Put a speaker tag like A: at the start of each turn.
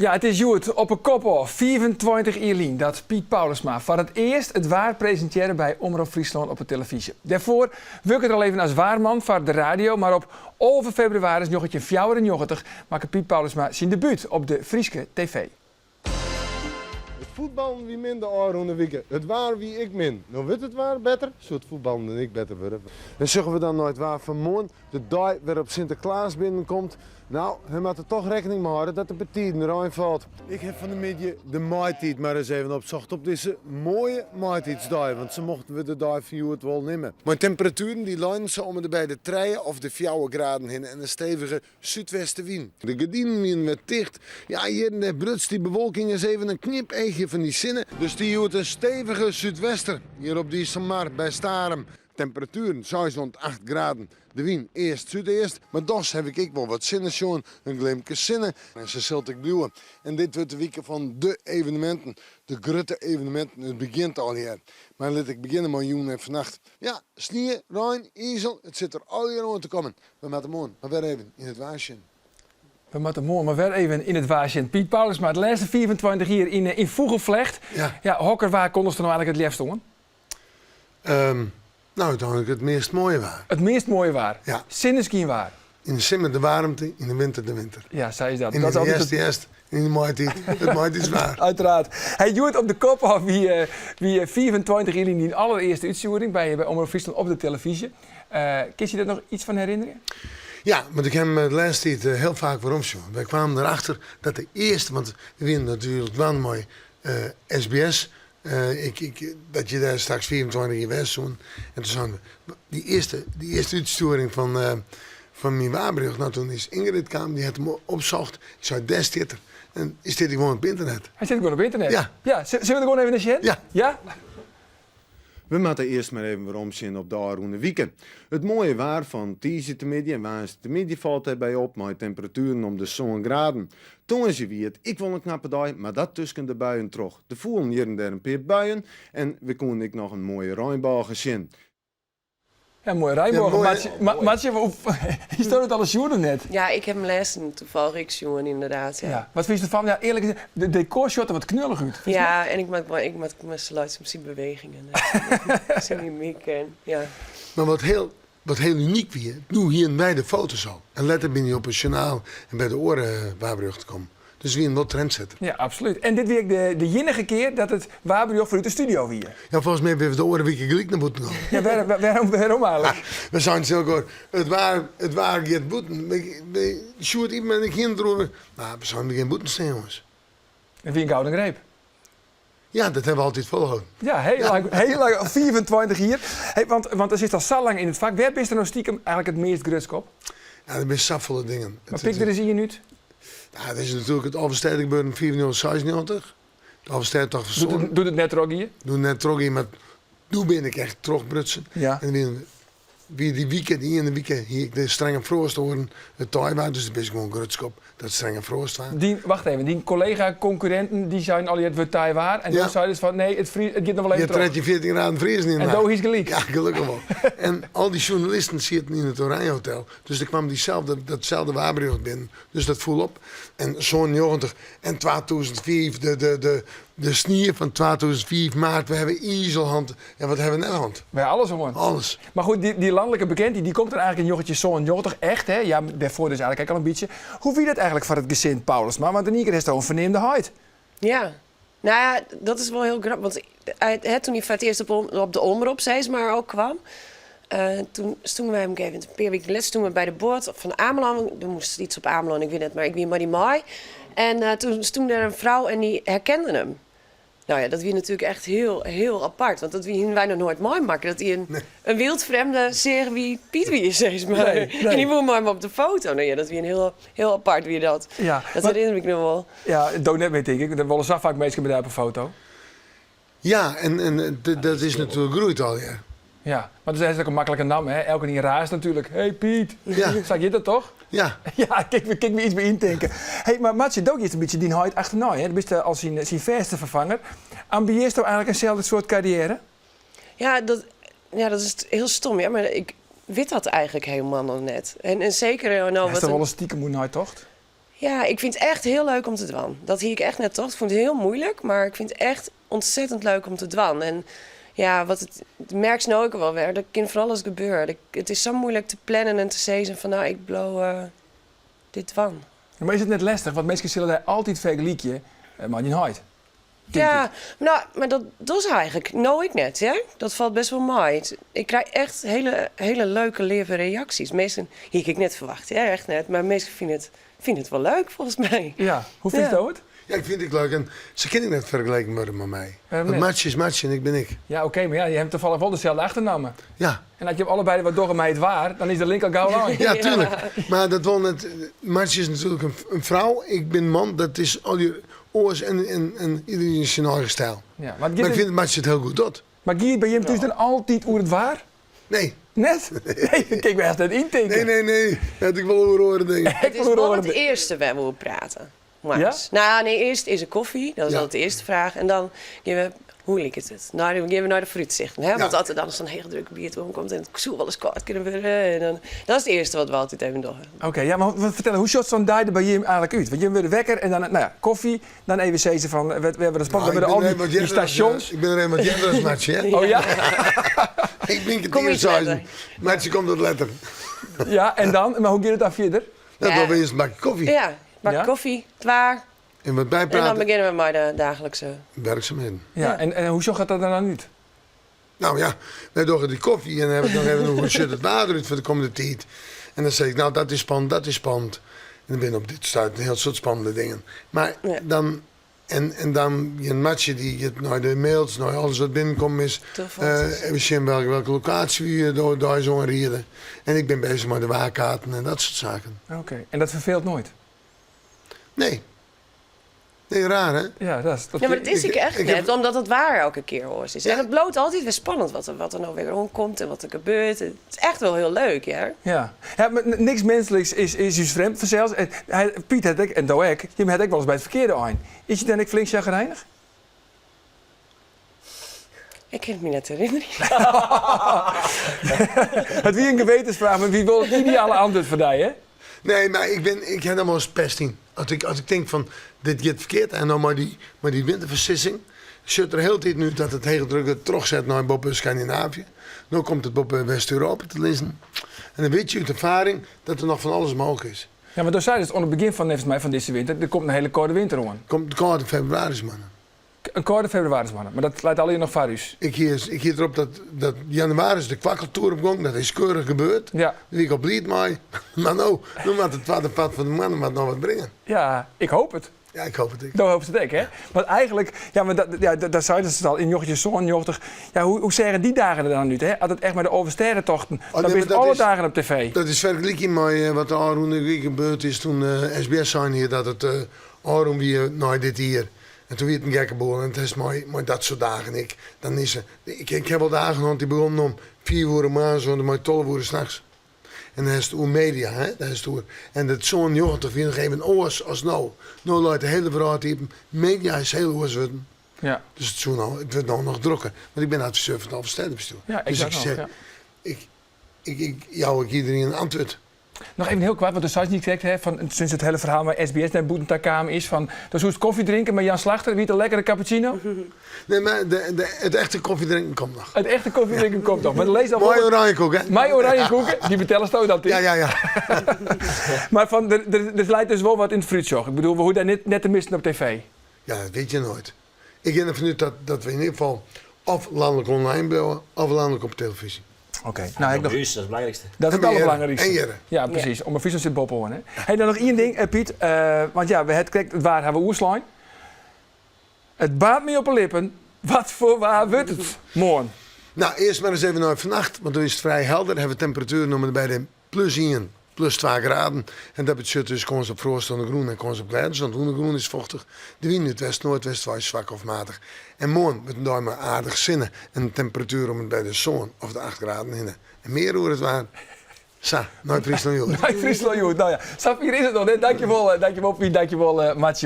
A: Ja, it is hjoed op 'e kop ôf 25 jier lyn dat Piet Paulusma foar it earst it waar presintearre by Omrop Fryslân op 'e telefyzje. Dêrfoar wurke er al even as waarman foar de radio, mar op 11 febrewaris 1994 makke Piet Paulusma syn debút op de Fryske TV.
B: It fuotballen wie min de ôfrûne wike. It waar wie ek min. No wurdt it waar better, soe it fuotballen dan ek better wurde? En sjogge we dan nei it waar fan moarn, de dei wêrop Sinteklaas binnenkomt? No, we moatte toch rekkening mei hâlde dat der betiden rein falt. Ik ha fan 'e middei de maitiid mar ris even opsocht op dizze moaie maitiidsdei, want sa mochten we de dei fan hjoed wol nimme. Mei temperatueren dy't leinen sa om en by de trije of de fjouwer graden hinne en in stevige súdwestewyn. De gerdinen wienen wer ticht. Ja, hjir en dêr bruts dy bewolking ris even in knipeachje fan dy sinne. Der stie hjoed in stevige súdwester hjir op de Iselmar by Starum. Temperatueren seis oant acht graden. De wyn east-súdeast, mar dochs haw ik ek wol wat sinne sjoen, in glimke sinne. En sa sil it ek bliuwe. En dit wurdt de wike fan de eveneminten, de grutte eveneminten. It begjint allegear. Mar lit ik begjinne mei jûn en fannacht. Ja, snie, rein, izel, it sit der allegear oan te kommen. We moatte moarn mar wer even yn it waar sjen.
A: We moatte moarn mar wer even yn it waar sjen. Piet Paulusma, de lêste 25 jier yn yn fûgelflecht.
B: Ja.
A: Ja, hokker waar kondichst der no eigenlik it leafst oan?
B: No, úteinlik it meast moaie waar.
A: It meast moaie waar?
B: Ja.
A: Sinneskyn waar?
B: Yn de simmer de waarmte, yn de winter de winter.
A: Ja, sa is dat.
B: Yn de hjerst de hjerst, yn de maitiid it maitiidswaar.
A: Uiteraard. Hey, hjoed op de kop ôf wie, wie 25 jier lyn dyn allerearste útstjoering by, by Omrop Fryslân op de telefyzje. Kinst dy dêr noch iets fan herinnerje?
B: Ja, want ik ha him de lêste tiid hiel faak werom sjoen. Wy kwamen derachter dat de earste, want we wienen natuerlik dwaande mei SBS, ik, ik, dat je dêr straks 25 jier wêze soenen. En toen seinen we, dy earste, dy earste útstjoering fan, fan myn waarberjocht, no toen is Ingrid kaam, dy hat him opsocht, dy sei, dêr stiet er. En hy stiet gewoan op ynternet.
A: Hy stiet gewoan op ynternet?
B: Ja.
A: Ja, sille we der gewoan even nei sjen?
B: Ja.
A: Ja?
B: We moatte earst mar even werom sjen op de ôfrûne wike. It moaie waar fan tiisdeitemiddei en woansdeitemiddei falt dêrby op mei temperatueren om de sân graden. Tongersdei wie it ek wol in knappe dei, mar dat tusken de buien troch. Der foelen hjir en dêr in pear buien en we koenen ek noch in moaie reinbôge sjen.
A: Ja, moaie reinbôge. Martsje, histo dat alris sjoen of net?
C: Ja, ik ha him lêsten toevallig ek sjoen, inderdaad. Ja.
A: Ja. Wat fynst derfan? Ja, earlik gezegd, de dekor sjocht der wat knullich út.
C: Ja, en ik moat, ik moat laitsje om syn bewegingen. Syn mimyk en ja.
B: Mar wat hiel, wat hiel unyk wie, doe hienen wy de foto's al. En letter binne dy op it sjoernaal en by de oare waarberjochten kommen. Dus we wienen wol trendsetter.
A: Ja, absolút. En dit wie ek de, de iennige kear dat it waarberjocht fanút de studio wie.
B: Ja, folgens my binne we de oare wike gelyk nei bûten gien.
A: Ja, wêr, wêrom, wêrom eigenlik?
B: Ja, we seinen tsjin elkoar, it waar, it waar giet bûten. We, Sjoerd Ypma en ik hienen it deroer. Mar we seinen, we gean bûten stean, jonges.
A: It wie in gouden greep.
B: Ja, dat hawwe we altyd folholden.
A: Ja, hiel lang, hiel lang, 25 jier. Hey, want, want do sitst al sa lang yn it fak. Wêr bist der no stikem eigenlik it meast grutsk op?
B: Ja, der binne safolle dingen.
A: Mar pik der ris ien út.
B: Ja, dat is natuerlik it Alvestêdegebeuren 95, 96. De Alvestêdetocht fan
A: Doe't it, doe't it net trochgie?
B: Doe't it net trochgie, mar doe bin ik echt trochbrutsen.
A: Ja.
B: En wie, wie dy wike, dy iene wike, hie ik de strenge froast oan it teiwaar, dus dêr bist gewoan grutsk op dat it strenge froast waard.
A: Dyn, wacht even, dyn kollega-konkurrinten dy seinen allegear it wurdt teiwaar en do seidest fan nee, it, it giet noch wol even troch.
B: 13, 14 graden friezen yn de
A: En do hiest gelyk.
B: Ja, gelokkich wol. En al dy sjoernalisten sieten yn it Oranje Hotel, dus der kwam dyselde, datselde waarberjocht binnen. Dus dat foel op. En 97 en 2005, de, de, de, de snie fan 2005 maart, we hawwe izel hân en wat hawwe we net hân?
A: Wy alles hân.
B: Alles.
A: Mar goed, dy, dy lanlike bekendheid dy komt der eigenlik yn 1997 echt, hè? Ja, dêrfoar dus eigenlik ek al in bytsje. Hoe wie dat eigenlik foar it gesin Paulusma? Want yn ien kear hast al in ferneamde heit.
C: Ja, nou ja, dat is wol hiel grappich. Want hè, toen hy foar it earst op, op de omrop sis mar ook kwam, toen stoenen wij op een gegeven moment, in pear wiken letter, stoenen we by de boat fan Amelân. Der moast iets op Amelân, ik wit net, mar ik wie mei dy mei. En uh, toen stond er een vrouw en die herkende hem. Nou ja, dat wie natuerlik echt hiel, hiel apart. Want dat hienen wy noch noait meimakke. Dat ien, nee. in wyldfrjemde seach wa't Piet wie, sis mar.
A: Nee, nee.
C: En dy woe mei him op de foto. Nou ja, dat wie in hiel, hiel apart wie dat.
A: Ja,
C: dat herinner ik noch wol.
A: Ja, do net mear tink ik. Der wolle sa faak minsken by dy op 'e foto.
B: Ja, en, en dat is natuerlik groeid allegear.
A: Ja, mar dat is ek in maklike namme, hè? Elkenien raast natuerlik. Hey Piet!
B: Ja.
A: Sa giet dat toch?
B: Ja.
A: Ja, kin ik my iets by yntinke. Hey, mar Martsje, do giest in bytsje dyn heit achternei, hè? Do bist al syn, syn fêste ferfanger. Ambiearsto eigenlik inselde soart karriêre?
C: Ja, dat, ja, dat is hiel stom, ja, mar ik wit dat eigenlik hielendal noch net. En, en seker no
A: Hast der wolris stikem oer neitocht?
C: Ja, ik fyn it echt hiel leuk om te dwaan. Dat hie ik echt net tocht. Ik fûn it hiel muoilik, mar ik fyn it echt ontzettend leuk om te dwaan. En ja, wat it, merkst no ek wol wer, der kin fan alles gebeure. It is sa muoilik te plannen en te sizzen fan no, ik bliuw dit dwaan.
A: Mar is it net lestich, want minsken sille dy altyd fergelykje mei dyn heit.
C: Ja, no, mar dat docht eigentlik no ek net, hè? Dat falt best wol mei. Ik krij echt hiele, hiele leuke, leave reaksjes. Minsken, hie ik ek net ferwachte, hè, echt net. Mar minsken fine it wol leuk, folgens my.
A: Ja, hoe fynst do it?
B: Ja, ik fyn it ek leuk en se kin ek net fergeleken wurde mei my.
A: Wêrom
B: Want
A: net?
B: Martsje is Martsje en ik bin ik.
A: Ja, oké, mar ja, je hawwe tafallich wol deselde achternamme.
B: Ja.
A: En as je allebeide wat dogge mei it waar, dan is de link al gau lein.
B: Ja, tuurlijk. Mar dat wol net. Martsje is natuerlik in frou, ik bin man. Dat is allegear oars en, en, en iedereen yn syn eigen styl.
A: Ja, mar
B: Mar ik
A: giet
B: fyn
A: it,
B: dat Martsje it hiel goed docht.
A: mar giet it by jim thús dan altyd oer it waar?
B: Nee.
A: Net? Nee, dat kin ik my echt net yntinke.
B: Nee, nee, nee. Dat ik wol oer oare dingen.
A: Ik
C: It is
A: wol oer
C: wol
A: oare
C: it
A: dingen.
C: earste wêr't we oer prate. Moarns.
A: Ja?
C: No, nee, earst is der kofje. Dat is
B: Ja.
C: altyd de earste fraach. En dan gean we, hoe liket it? No, dan gean we nei de foarútsichten. Hè?
B: Ja.
C: Want as der dan sa'n hegedrukgebiet oankomt en it soe wolris kâld kinne wurde. En dan, dat is it earste wat we altyd even dogge.
A: Oké, ja, mar fertel, hoe sjocht sa'n dei der by jim eigentlik út? Want jim wurde wekker en dan, no ja, kofje, dan even sizze fan, we hawwe de sport,
B: Nou,
A: we
B: ik
A: wurde
B: bin
A: al
B: er even wat
A: die
B: earder as,
A: stasjons.
B: ik bin der even wat earder as Martsje, hè?
A: Oh ja?
B: Ik bin
C: Kom
B: kertier
C: iets letter.
B: seizen. Martsje komt wat letter.
A: Ja, en dan? Maar hoe giet it dan fierder?
B: Dat
C: Ja.
B: dogge we earst in bakje kofje.
C: Ja, bak
A: Ja?
C: kofje, it waar.
B: En wat
C: En dan
B: byprate.
C: begjinne we mei de daaglikse
B: Werksumheden.
A: Ja,
C: Ja.
A: en hoe sjocht dat der dan út?
B: Nou ja, wy dogge dy kofje en dan hawwe we it noch even oer hoe sjocht it waar derút foar de kommende tiid. En dan sis ik, nou dat is spannend, dat is spannend. En der binne op dit stuit in hiel soad spannende dingen. Mar
C: Ja.
B: dan, en dan giet Martsje dy giet nei de mails, nei alles wat binnenkommen is.
C: Toch wat.
B: Even sjen welke lokaasje we deis oanriede. En ik bin bezich mei de waarkaarten en dat soart saken.
A: Oké, en dat ferfeelt noait?
B: Nee. Nee, raar hè?
A: Ja, dat is... Dat
C: Ja, mar dat is
B: Ik-
C: ek echt
B: ik heb-
C: net, omdat it waar elke kear oars is.
B: Ja.
C: En it bliuwt altyd wer spannend wat der no wer oankomt en wat der gebeurt. It is echt wol hiel leuk, hear.
A: Ja. Ja, mar niks minskliks is ús frjemd fansels. En hy, Piet hat ek, en do ek, jim hat ek wolris by it ferkearde ein. Is je dan ek flink sjagrijnich?
C: Ik kin it my net herinnerje.
A: It wie in gewetensfraach, mar wie wol it ideale antwurd foar dy, hè?
B: Nee, mar ik bin, ik ha der wolris pest yn. As ik tink fan dit giet ferkeard en no mei dy winterfersissing sjocht der hieltyd út dat it hegedruk it trochset nei boppe Skandinavië. No komt it boppe West-Europa te lizzen. En dan wit je út erfaring dat der noch fan alles mooglik is.
A: Ja, want do seidest oan it begjin fan neffens my fan dizze winter, der komt in hiele kâlde winter oan.
B: Komt de kâlde febrewarismoanne.
A: In kâlde febrewarismoanne, mar dat leit allegear noch foar ús.
B: Ik hie it derop dat jannewaris de kwakkeltoer op gong. Dat is keurich gebeurd.
A: Ja.
B: Dêr wie ik al bliid mei. Mar no, no moat it twadde part fan de moanne moat noch wat bringe.
A: Ja, ik hoop it.
B: Ja, ik hoop it ek.
A: Do hopest it ek, hè? Want eigentlik, ja, mar dat, ja, dat seidest it al, yn 1997, ja, hoe seagen dy dagen der dan út, hè? As it echt mei de Alvestêdetochten,
B: Oh,
A: dan
B: nee, maar
A: bist
B: dat
A: alle dagen op tv.
B: Dat is fergelykje mei wat de ôfrûne wike gebeurd is toen SBS sein hie dat it ôfrûn wie nei dit jier. En toen wie it in gekke boel en it is mei dat soart dagen ek. Dan is er, ik ha wol dagen hân dy begûnen om 5 oere moarns oant en mei 12 oere nachts. En dan hast it oer media, hè? Dêr hast it oer. En dat 97 wie noch even oars as no. No leit de hiele wrâld iepen. Media is hiel oars wurden.
A: Ja.
B: Dus it soe no, it wurdt no noch drokker. Want ik bin adviseur fan it Alvestêdebestjoer.
A: Ja, ik
B: Dus
A: dat
B: ik
A: noch,
B: zeg,
A: ja.
B: ik jou ek iedereen in antwurd.
A: Noch even hiel koart, want do seist nikrekt, hè, fan, sinds it hiele ferhaal mei SBS nei bûten ta kaam is, fan, do soest kofje drinke mei Jan Slagter, wie it in lekkere cappuccino?
B: Nee, mar it echte kofjedrinken komt noch.
A: It echte kofjedrinken komt noch. Mar lês al
B: Mei
A: wol
B: oranjekoek, hè?
A: Mei oranjekoeken, dy betellesto dan,
B: Ja, ja, ja.
A: Mar fan, der leit dus wol wat yn it foarútsjoch. Ik bedoel, we hoege dêr net te missen op tv.
B: Ja, dat wit je noait. Ik gean derfan út dat we yn ieder gefal of lanlik online bliuwe of lanlik op televyzje.
A: Oké. Nou, ik
D: Nog
A: nog,
D: ús, dat is it belangrykste.
A: Dat is it
B: En Jerre.
A: alderbelangrijkste.
B: En Jerre.
A: Ja, precies. Omrop Fryslân sit boppe-oan. Hè. Hey, dan noch ien ding, Piet. Want ja, we het krekt it waar hawwe we oerslein. It baarnt my op 'e lippen. Wat foar waar wurdt it moarn?
B: Nou, earst mar ris even nei fannacht, want dan is it frij helder. Hawwe we temperatueren om en by de plus ien, plus twa graden. En dat betsjut dus kâns op froast oan de grûn en kâns op glêdens, want de ûndergrûn is fochtich. De wyn út west-noardwest wei swak of matich. En moarn wurdt in dei mei aardich sinne en in temperatuer om en by de sân of de acht graden hinne. En mear oer it waar? Sa, nei Fryslân Hjoed.
A: Nei Fryslân Hjoed. Nou ja, safier is it noch net. Dankjewol, dankjewol Piet, dankjewol Martsje.